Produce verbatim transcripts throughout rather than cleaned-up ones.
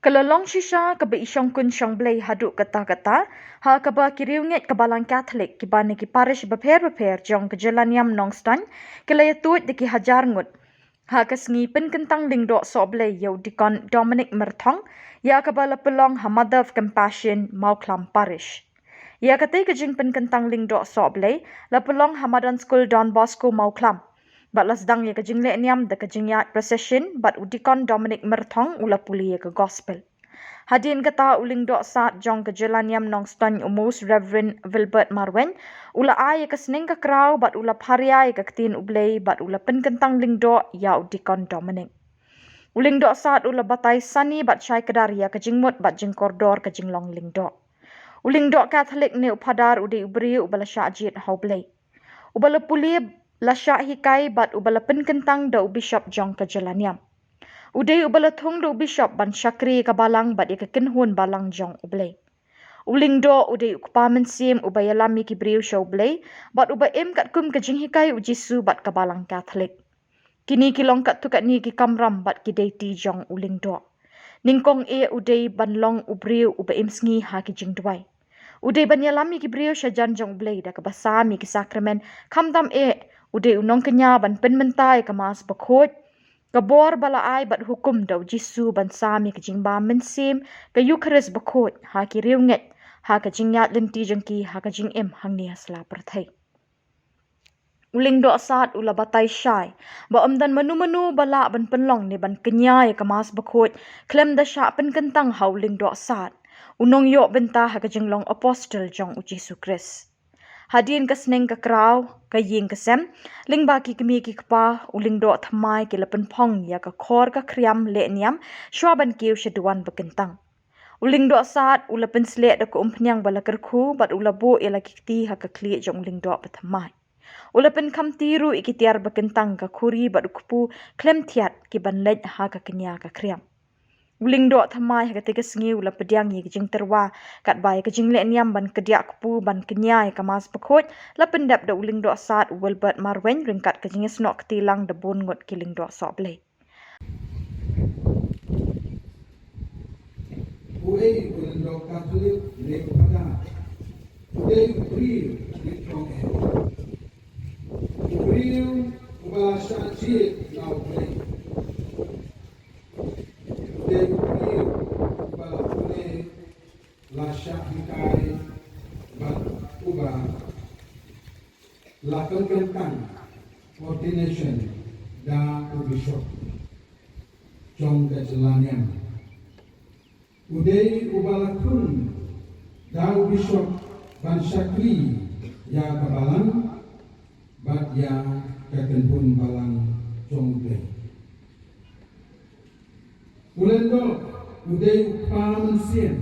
Ka la long shisha kaba i shongkun shongblei haduh katta katta, ha kaba ki riewngeit ka Balang Katholik kiba na ki parish bapher bapher jong ka jylla niam Nongstoiñ ki la ïatuid da ki hajar ngut ha ka sngi pynkyntang lyngdoh sohblei ïa u Deacon Dominic Myrthong, ïa kaba la pynlong ha Mother of Compassion, Mawkhlam Parish. Ïa katei ka jingpynkyntang lyngdoh sohblei la pynlong ha Madan School Don Bosco, Mawkhlam. Bad la sdang ïa ka jingleh niam da ka jingïaid procession bad u Deacon Dominic Myrthong u la pule ïa ka gospel. Hadien kata, u lyngdoh sad jong ka jylla niam Nongstoiñ, u Most Reverend Wilbert Marwein, u la ai ïa ka sneng ka kraw bad u la pharia ïa ka ktien U Blei bad u la pynkyntang lyngdoh ïa u Deacon Dominic. U lyngdoh sad u la batai sani bad shai kdar ïa ka jingmut bad jingkordor ka jinglong lyngdoh. U lyngdoh Katholik ne u phadar u dei u briew uba la shah jied ha U Blei, uba la pule, la shah hikai bad uba la pynkyntang da u bishop jong ka jylla niam. U dei uba la thung da u bishop ban shakri ïa ka balang bad ïa ka kynhun balang jong U Blei. U lyngdoh u dei u kpa mynsiem uba ïalam ïa ki briew sha U Blei bad uba im katkum ka jinghikai U Jisu bad ka Balang Katholik. Kine ki long katto katne ki kamram bad ki deiti jong u lyngdoh. Nyngkong eh u dei ban long u briew uba im sngi ha ki jingduwai. U dei ban ïalam ïa ki briew sha jan jong U Blei da kaba sam ïa ki sakramen, khamtam eh u dei u nongkñia ban pynmynta ïa ka Mass Bakhuid, ka bor ba la ai bad hukum da U Jisu ban sam ïa ka jingbam mynsiem, ka Eukharist Bakhuid, ha ki riewngeit, ha ka jingïaid lynti jong ki, ha ka jingim hangne ha sla pyrthei. U lyngdoh sad u la batai shai ba ym don mano mano ba lah ban pynlong ne ban kñia ïa ka Mass Bakhuid khlem da shah pynkyntang ha u lyngdoh sad, u nongïoh bynta ha ka jinglong apostol jong U Jisu Khrist. Hadien ka sneng ka kraw, ka ïing ka sem, lyngba ki kmie ki kpa, u lyngdoh thymmai ki la pynphong ïa ka khor ka khriam leh niam shuwa ban kiew sha duwan ba kyntang. U lyngdoh sad u la pynsleh da ka umphniang ba la kyrkhu bad u la buh ïa la ki kti ha ka khlieh jong u lyngdoh ba thymmai. U la pynkhamti ruh ïa ki tiar ba kyntang, ka khuri bad u kpu khlem thiat ki ban leit ha ka kñia ka khriam. U lyngdoh thymmai ha katei ka sngi u la pdiang ïa ka jingtyrwa katba ïa ka jingleh niam ban kdiah kpu ban kñia ïa ka Mass Bakhuid la pyndep da u lyngdoh sad u Wilbert Marwein ryngkat ka jingïasnoh kti lang da bun ngut ki lyngdoh sohblei. Uei u lyngdoh Katholik ne u phadar? Uei u briew ne u briew uba la shah jied na U Blei? Uei u briew uba la pule, la shah hikai bad uba la pynkyntang, ordination, da u bishop jong ka jylla niam? Uei uba la thung da u bishop ban shakri ïa ka balang bad ïa ka kynhun balang jong U Blei? U lyngdoh u dei u kpa mynsiem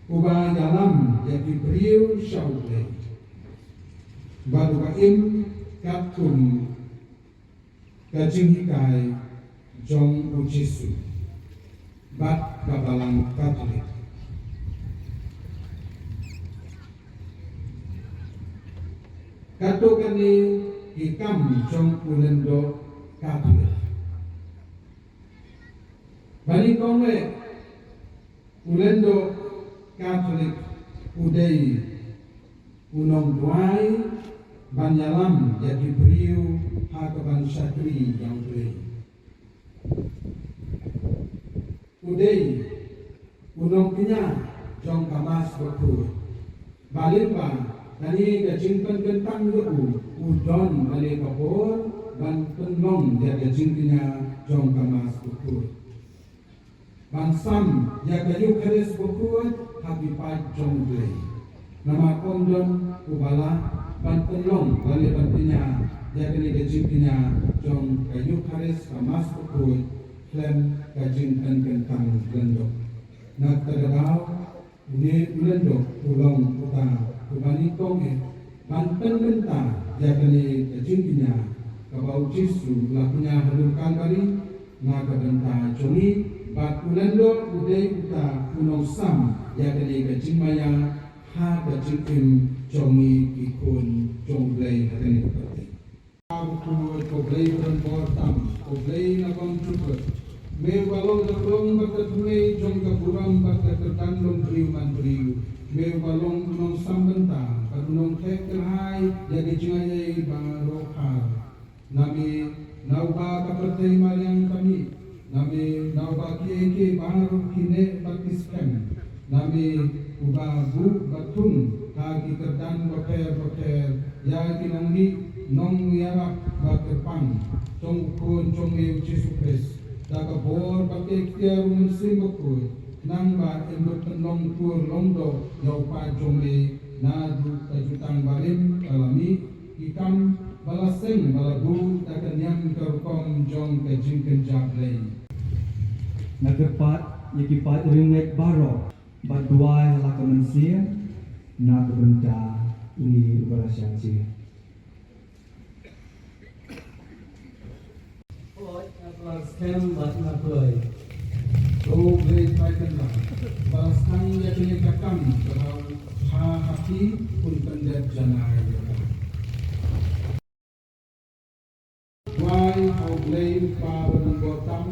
uba ïalam ïa ki briew sha U Blei bad uba im katkum ka jinghikai jong U Jisu bad ka Balang Katholik. Katto katne ki kam jong u lyngdoh Katholik. Ba nyngkong eh, u lyngdoh Katholik u dei u nongduwai ban ïalam ïa ki briew ha kaban shakri ïa U Blei. U dei u nongkñia jong ka Mass Bakhuid. Ba lyngba kane ka jingpynkyntang ïa u, u don kane ka bor ban pynlong ïa ka jingkñia jong ka Mass Bakhuid. Ban sam ïa ka Eukharist Bakhuid ha ki paid jong U Blei. Namar ym don uba lah ban pynlong lane ban kñia ïa kane ka jingkñia jong ka Eukharist, ka Mass Bakhuid, khlem ka jingpynkyntang lyngdoh. Na kata ka daw, une u lyngdoh u long uta uba nyngkong eh ban pynbynta ïa kane ka jingkñia kaba U Jisu u la kñia ha lum Kalbari na ka bynta jong ngi, bad u lyngdoh u dei uta u nongsam ïa kane ka jingmaïa ha ka jingim jong ngi ki khun jong U Blei ha kane ka pyrthei. Ko Blei ba don bor tam, ko Blei na bym jukut, me ba long da pynlong ba Ka thymmei jong ka burom bad ka kyrdan long briew man briew, me uba long u nongsam bynta bad u nongtheh kyrhai ïa ki jingaiei baroh ar. Name na uba ka pyrthei mariang ka mih, name na uba kiei kiei baroh ki neh bad ki skhem, name uba buh bad thung ha ki kyrdan bapher bapher ïa ki nongmih nongïarap bad kyrpang jong u Khun jong me u Jisu Khrist. Da ka bor bad ka iktiar u Mynsiem Bakhuid, khnang ba yn lut pynlong kur long doh ïa u paid jong me naduh ka jutang barim ba la mih, ki kam ba la seng ba la buh da ka niam ka rukom jong ka jingkynja Blei. Nga kyrpad ïa ki paid riewngeit baroh ban duwai ha la ka mynsiem na ka bynta une uba la shah jied. Hooid, nga kular skhem bad nga kloi. Ko Blei Trai Kynrad, ba la sdang ïa kane ka kam kaba bha ha phi, un pyndep janai ïa ka. Duwai ha U Blei U Kpa ba nongbor tam,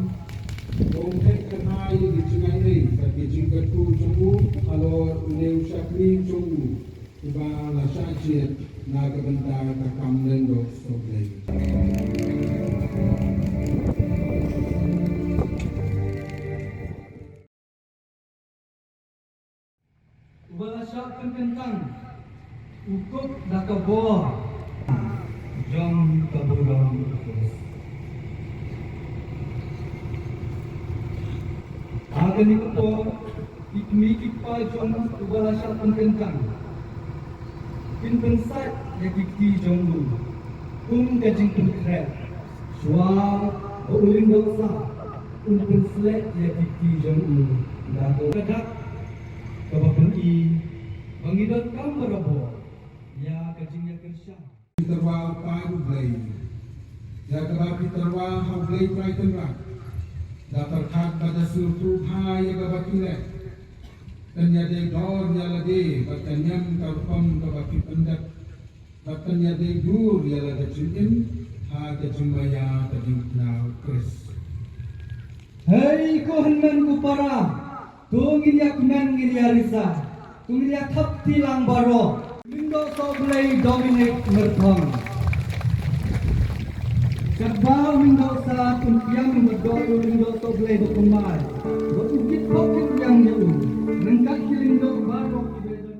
ba un theh kyrhai ïa ki jingaiei bad ki jingkyrkhu jong u halor une u shakri jong u, uba la shah jied na ka bynta ka kam lyngdoh sohblei. Uba la shah pynkyntang u kup da ka bor jong ka burom u Khrist. Ha kane ka por, ki kmie ki kpa jong uba la shah pynkyntang kin pynsait ïa ki kti jong u kum ka jingpynkhreh, shuwa ba u lyngdoh sah un pynsleh ïa ki kti jong u da ka dak kaba pyni ba ngi donkam barabor ïa ka jingïakyrshan. Tyrwa u Kpa U Blei, ïa kaba phi tyrwa ha U Blei Trai Kynrad, da pyrkhat bad da sngewthuh bha ïa kaba phi leh. Pynïadei dor ïa lade bad ka niam ka rukom kaba phi pyndep, bad pynïadei dur ïa la ka jingim ha ka jingmaïa ka jingkhlaw Khrist. Hei ko hynmen ko para, to ngin ïa kmen ngin ïa risa, to ngin ïa thap kti lang baroh. Lyngdoh Sohblei Dominic Myrthong. Katba u Lyngdoh Sat un pdiang u myrdoh ïa u Lyngdoh Sohblei ba kumne, bad u kit khop kit pdiang ïa u, ryngkat ki lyngdoh baroh kiba ïadon.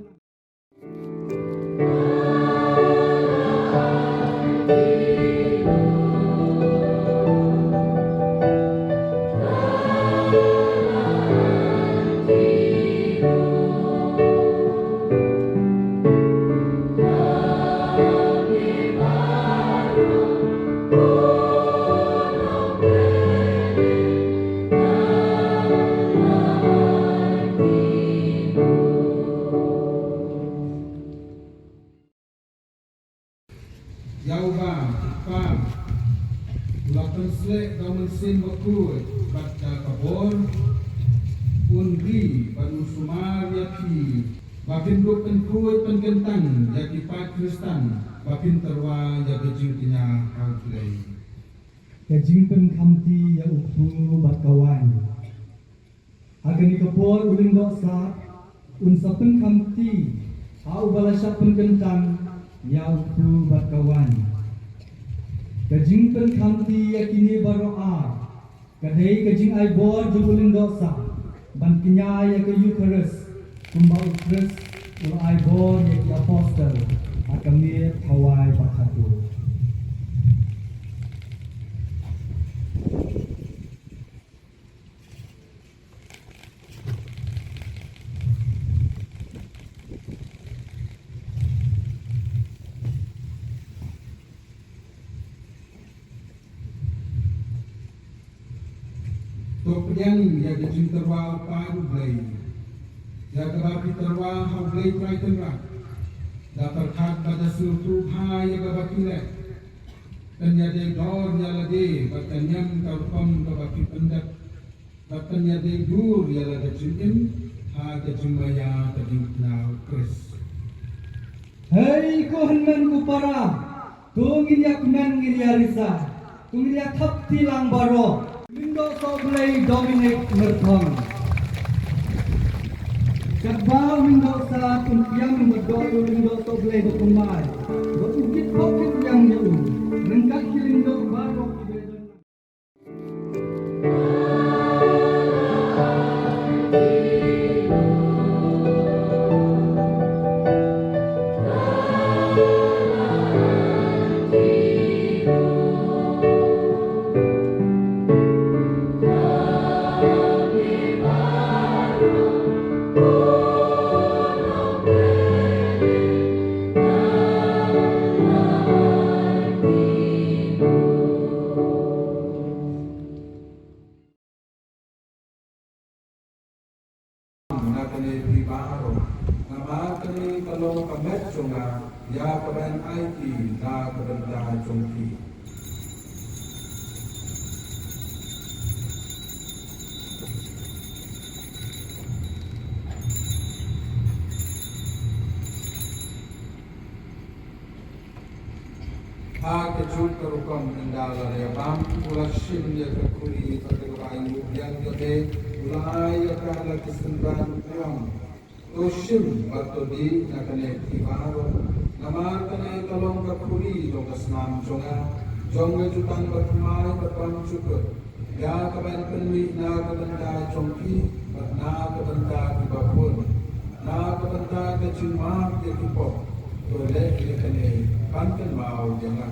Ïa uba u Kpa u la pynsleh da u Mynsiem Bakhuid bad da ka bor, un ri bad un sumar ïa phi ba phin dup pynkhuid pynkyntang ïa ki paid Khristan ba phin tyrwa ïa ka jingkñia ha U Blei. Ka jingpynkham kti ïa u kpu bad ka waiñ. Ha kane ka por u Lyngdoh Sat un sa pynkham kti ha uba la shah pynkyntang ïa u kpu bad ka waiñ. Ka jingpynkham kti ïa kine baroh ar ka dei ka jingai bor jong u Lyngdoh Sat ban kñia ïa ka Eukharist, kumba u Khrist u la ai bor ïa ki apostol ha ka miet Hawai ba khatduh. To pdiang ïa ka jingtyrwa u Kpa U Blei. Ïa kaba phi tyrwa ha U Blei Trai Kynrad, da pyrkhat bad da sngewthuh bha ïa kaba phi leh. Pynïadei dor ïa lade bad ka niam ka rukom kaba phi pyndep, bad pynïadei dur ïa la ka jingim ha ka jingmaïa ka jingkhlaw Khrist. Hei ko hynmen ko para, to ngin ïa kmen ngin ïa risa, to ngin ïa thap kti lang baroh. Lyngdoh Sohblei Dominic Myrthong. Katba u Lyngdoh Sa Pynpiang u mad u Lyngdoh Sohblei ba thymmai, bad u kit khop kit riang ïa u. Ryngkat ki lyngdoh baroh kiba ïadon. Na kane phi baroh, namar kane ka long ka met jong nga, ïa kaban aiti na ka bynta jong phi. Ha kajuh ka rukom ynda la leh bam, u la shim ïa ka khuri bad kaba ainguh biang ïa me, u la ai ïa ka la ki synran u ong. To shim bad to dih na kane phi baroh, namar kane ka long ka khuri jong ka snam jong nga, jong ka jutang bathymmai bad bymjukut. Ïa kaban pynmih na ka bynta jong phi bad na ka bynta kiba bun, na ka bynta ka jingmap ïa ki pop. To leh ïa kane ban kynmaw ïa nga.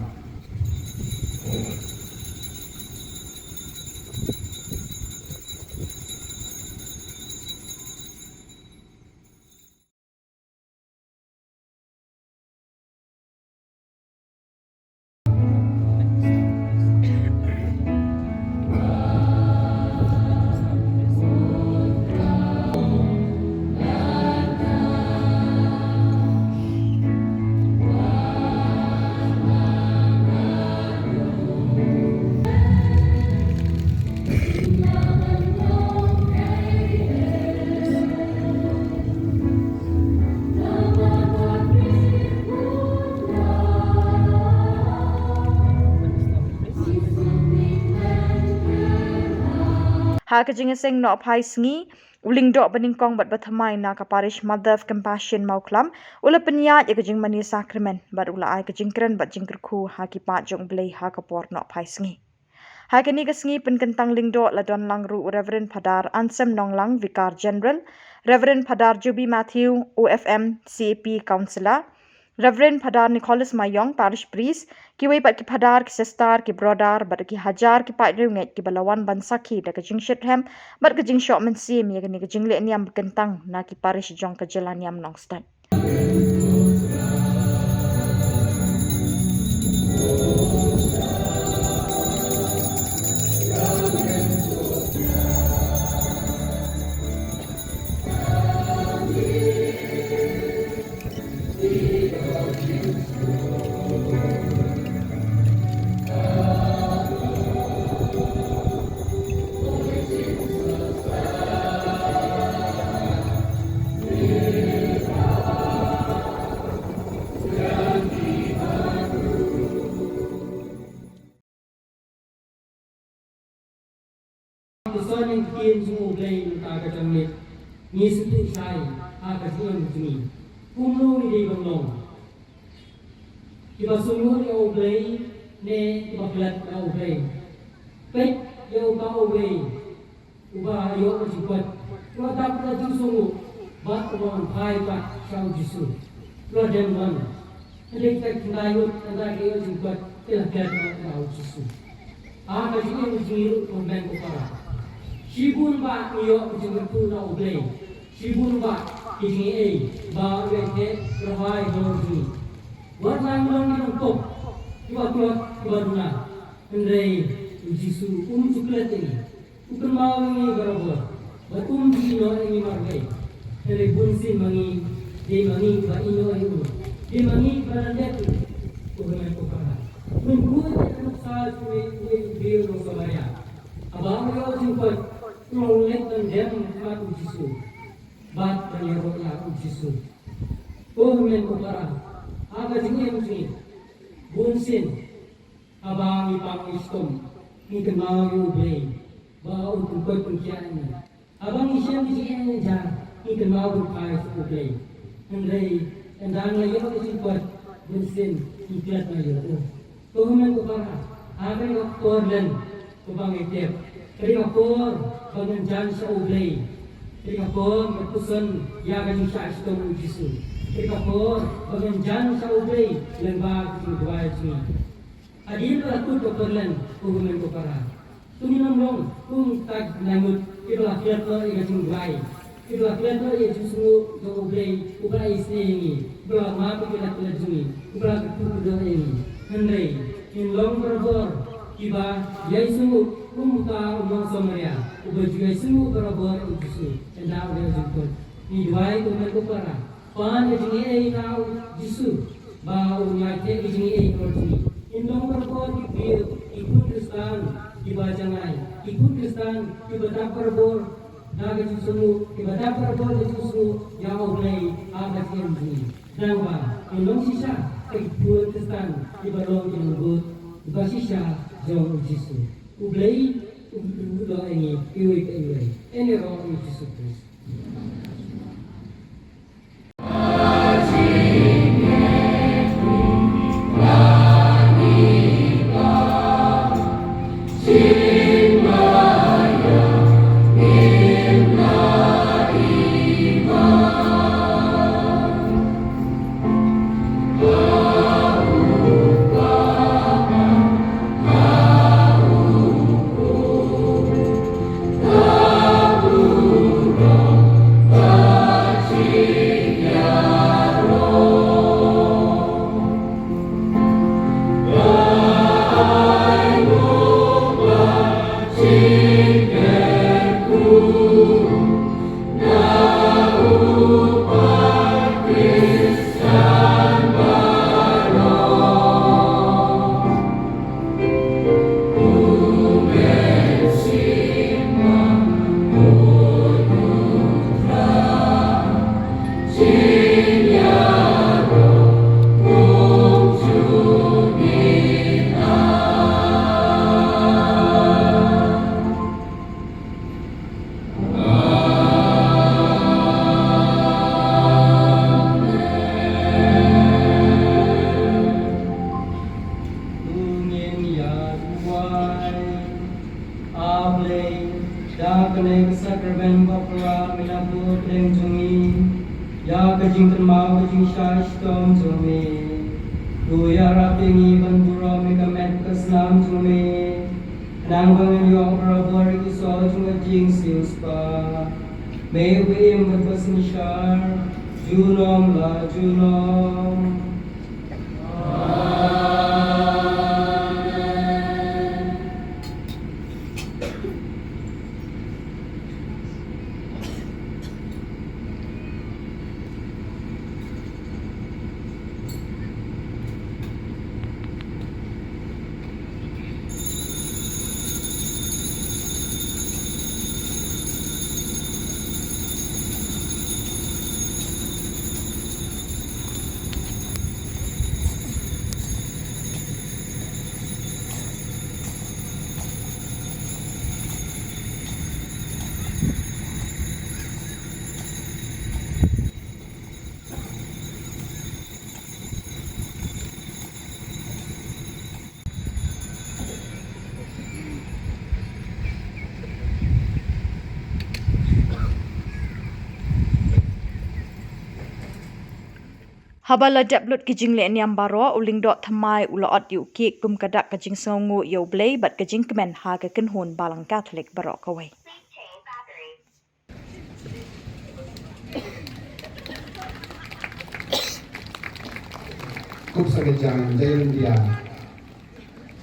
Ha ka jingïaseng noh phai sngi, u lyngdoh banyngkong bad bathymmai na ka parish Mother of Compassion Mawklam u la pynïaid ïa ka jingmane sakramen bad u la ai ka jingkren bad jingkyrkhu ha ki paid jong U Blei ha ka por noh phai sngi. Ha kane ka sngi pynkyntang lyngdoh la don lang ruh u Reverend Phadar Ansem Nonglang, Vicar General, Reverend Phadar Juby Matthew, O F M, C A P Councillor, Reverend Phadar Nicholas Mayong, Parish Priest, kiwei pat ki phadar, ki sister, ki brother bad ki hajar ki paid riewngeit kiba la wan ban sakhi da ka jingshitrhem bad ka jingshoh mynsiem ïa kane ka jingleh niam kyntang na ki parish jong ka jylla niam Nongstoiñ. Ka son ïa ka ktien jong U Blei mynta ka janmiet ngi sngewthuh shai ha ka jingim jong ngi kumno ngi dei ban long. Kiba sngewthuh ïa U Blei ne kiba klet ïa U Blei. Peit ïa uta uwei uba ïoh ka jingkoit, uba dap da jingsngewnguh bad uba wan phai pat sha U Jisu. U la dem wan. Hynrei kita ki khyndai ngut ynda ki ïoh jingkoit ki la klet noh ïa U Jisu. Ha ka jingim jong ngi ruh ko hynmen ko para, shibun ba ngi ïoh ka jingkyrkhu na U Blei, shibun ba ki jingaiei ba U Blei u la theh rhai halor jong ngi. Wat la ngi long ki nongpop, kiba tlot, kiba duna, hynrei U Jisu um ju klet ïa ngi. U kynmaw ïa ngi barabor bad um ju ïehnoh ïa ngi marwei. Hynrei bunsien ma ngi, dei ma ngi ba ïehnoh ïa u, dei ma ngi ba la leh ïa u. Ko hynmen ko para, men khuid ïa ka nuksa jong uwei u briew nong Samaria. Haba u ïoh jingkoit, u la leit ban dem ha khmat U Jisu bad ban ïaroh ïa U Jisu. Ko hynmen ko para, ha ka jingim jong ngi, bunsien haba ngi pang ngi shitom, ngi kynmaw ïa U Blei. Ba u pynkoit pynkhiah ïa ngi. Haba ngi shem ki jingeh jingjar, ngi kynmaw ban phai sha U Blei. Hynrei ynda ngi la ïoh ka jingkoit, bunsien ngi klet na ïa u. Ko hynmen ko para, ha kane ka por lem, ko ba ngi tip, ka dei ka por ba ngin jan sha U Blei. Ka dei ka por ban puson ïa ka jingshah shitom U Jisu. Ka dei ka por ba ngin jan sha U Blei lyngba ka jingduwai jong ngi. Hadien ba la kut ka por lem, ko hynmen ko para, to ngin ym long kum kita ki ngut kiba la klet noh ïa ka jingduwai, kiba la klet noh ïa ka jingsngewnguh jong U Blei uba la isynei ïa ngi, uba la map ïa ki lad jong ngi, uba la kyrkhu kyrdoh ïa ngi. Hynrei ngin long barabor kiba ïasngewnguh kum uta u nong Samaria uba ju ïasngewnguh barabor ïa U Jisu ynda u dei ha jingkoit. Ngi duwai, ko hynmen ko para, pan ka jingaiei na U Jisu ba un ïaid theh ka jingaiei halor jong ngi. Ngin long barabor ki briew, ki khun Khristan kiba jngai, ki khun Khristan kiba dap barabor da ka jingsngewnguh, kiba dap barabor da ka jingsngewnguh ïa U Blei ha ka jingim jong ngi. Khnang ba ngin long shisha ki khun Khristan kiba long ki nongbud kiba shisha jong U Jisu. U Blei un kyrkhu kyrdoh ïa ngi iwei pa iwei. Ïaroh ïa U Jisu Khrist. To ngin ïa duwai. A Blei, da kane ka sakramen bapla me la buh pdeng jong ngi ïa ka jingkynmaw ka jingshah shitom jong me. To ïarap ïa ngi ban burom ïa ka met ka snam jong me. Khnang ba ngin ïoh barabor ïa ki soh jong ka jingsiewspah. Me uba im bad uba synshar junom la junom. Haba la dep lut ki jingleh niam baroh, u lyngdoh thymmai u la ot ïa u kik kum ka dak ka jingsngewnguh ïa U Blei bad ka jingkmen ha ka kynhun balang Katholik baroh kawei. Kup sa ka jaiñ, jaiñ India.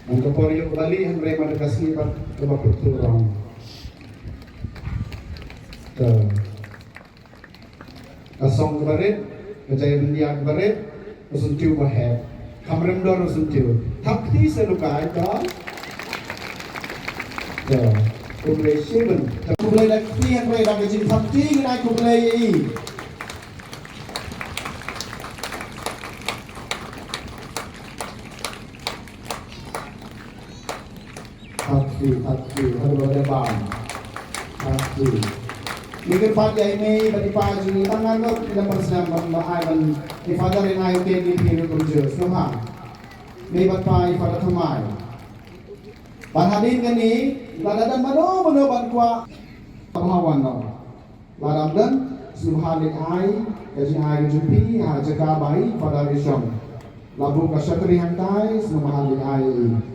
Nang ka por ïoh bali hynrei man ka sngi bad kaba pyrthei rong. Te ka song kaba rit, ka jaiñ India kaba rit, u syntiew ba heh. Kham rem dor u syntiew. Thap kti sa lukai to. To. Khublei shibun. Khublei da kti hynrei da ka jingthap kti ngin ai khublei ïa i. Thap kti. Thank you. Hello, Rebam. Thank you. Ngi kyrpad ïa i mei bad i pa jong ngi tang ngan lut ïa ka pyrshang ban ba ai ban i Father in ai u ten ni phi ruh kumjuh. Sngewbha. Mei bad pa i Father Thymmai. Ban hadien kane lada don mano mano ban kwah. Sngewbha wan noh. Lada don sngewbha leit ai ka jingai ka jong phi ha jaka ba i Father i shong. La buh ka shatri hangtai sngewbha leit ai.